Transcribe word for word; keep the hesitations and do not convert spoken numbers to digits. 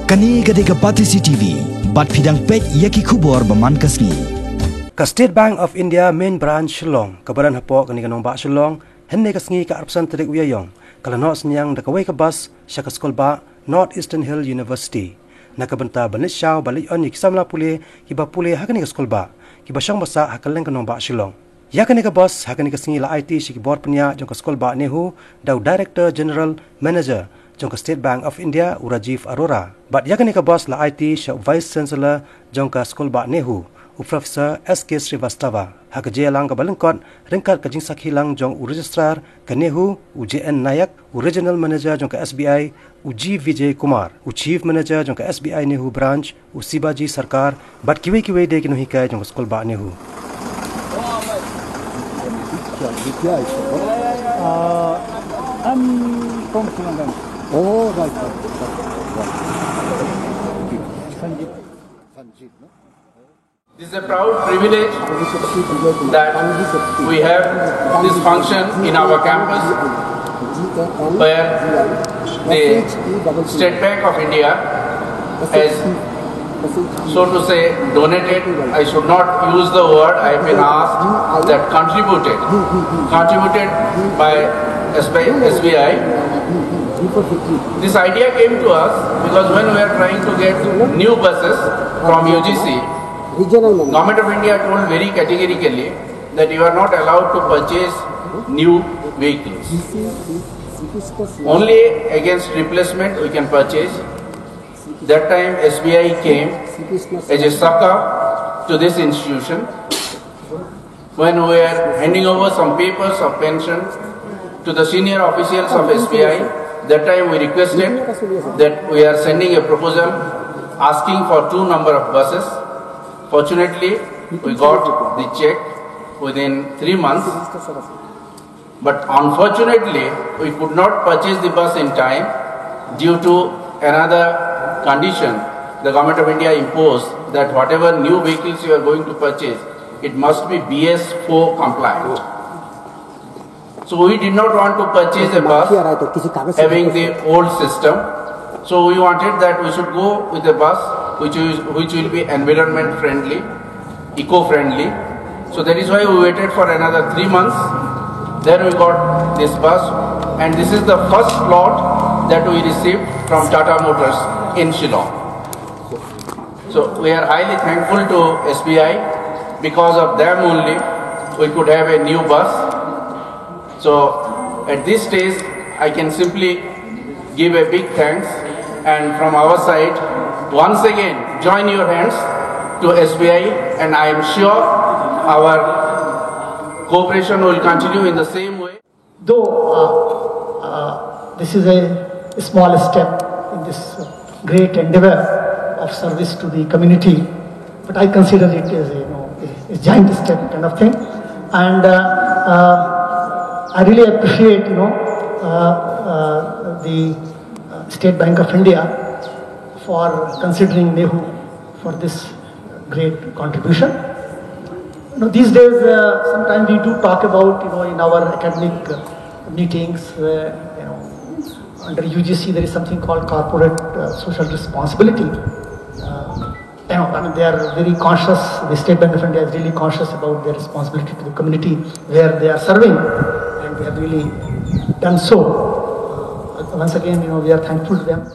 Kane ka dei ka Batesi T V, bad phi dang peit ïa ki khubor ba man ka sngi. Ka State Bank of India Main Branch Shillong, kaba don hapoh kane ka nongbah Shillong, hynne ka sngi ka arphew san tarik u Ïaïong, ka la noh synñiang da kawei ka bus sha ka skulbah North Eastern Hill University, na ka bynta ban leit shaw bad leit on ïa ki samla pule kiba pule ha kane ka skulbah, kiba shong ba sah ha kylleng ka nongbah Shillong. Ïa kane ka bus ha kane ka sngi la aiti sha ki bor pynïaid jong ka skulbah NEHU da u Director General Manager jong ka State Bank of India, u Rajiv Arora. Bad ïa kane ka bus la aiti sha u Vice Chancellor jong ka skulbah NEHU, u Professor S K Srivastava, ha ka jingïalang kaba lyngkot ryngkat ka jingsakhi lang jong u Registrar ka NEHU, u J N Nayak, u Regional Manager jong ka S B I, u G Vijay Kumar, u Chief Manager jong ka S B I NEHU Branch, u Sibaji Sarkar, bad kiwei kiwei de ki nonghikai jong ka skulbah NEHU. Uh, I'm from Sri Lanka. Oh, right, right, right, right. Sanjeev. Sanjeev, no? This is a proud privilege that we have this function in our campus where the State Bank of India has, so to say, donated. I should not use the word, I have been asked, that contributed, contributed by S B I. This idea came to us because when we are trying to get new buses from U G C, Government of India told very categorically that you are not allowed to purchase new vehicles. Only against replacement we can purchase. That time S B I came as a succor to this institution. When we were handing over some papers of pension to the senior officials of S B I, that time we requested that we are sending a proposal asking for two number of buses. Fortunately, we got the check within three months. But unfortunately, we could not purchase the bus in time due to another condition the Government of India imposed, that whatever new vehicles you are going to purchase, it must be B S four compliant. So we did not want to purchase a bus having the old system. So we wanted that we should go with a bus which is, which will be environment friendly, eco-friendly. So that is why we waited for another three months. Then we got this bus, and this is the first lot that we received from Tata Motors in Shillong. So we are highly thankful to S B I. Because of them only, we could have a new bus. So at this stage, I can simply give a big thanks, and from our side, once again, join your hands to S B I, and I am sure our cooperation will continue in the same way. Though uh, uh, this is a small step in this great endeavor of service to the community, but I consider it as a, you know, a, a giant step kind of thing. And uh, uh, I really appreciate, you know, uh, uh, the uh, State Bank of India for considering NEHU for this great contribution. You know, these days, uh, sometimes we do talk about, you know, in our academic uh, meetings, uh, you know, under U G C there is something called corporate uh, social responsibility. Uh, you know, I mean, they are very conscious. The State Bank of India is really conscious about their responsibility to the community where they are serving, and they have really done so. Uh, once again, you know, we are thankful to them.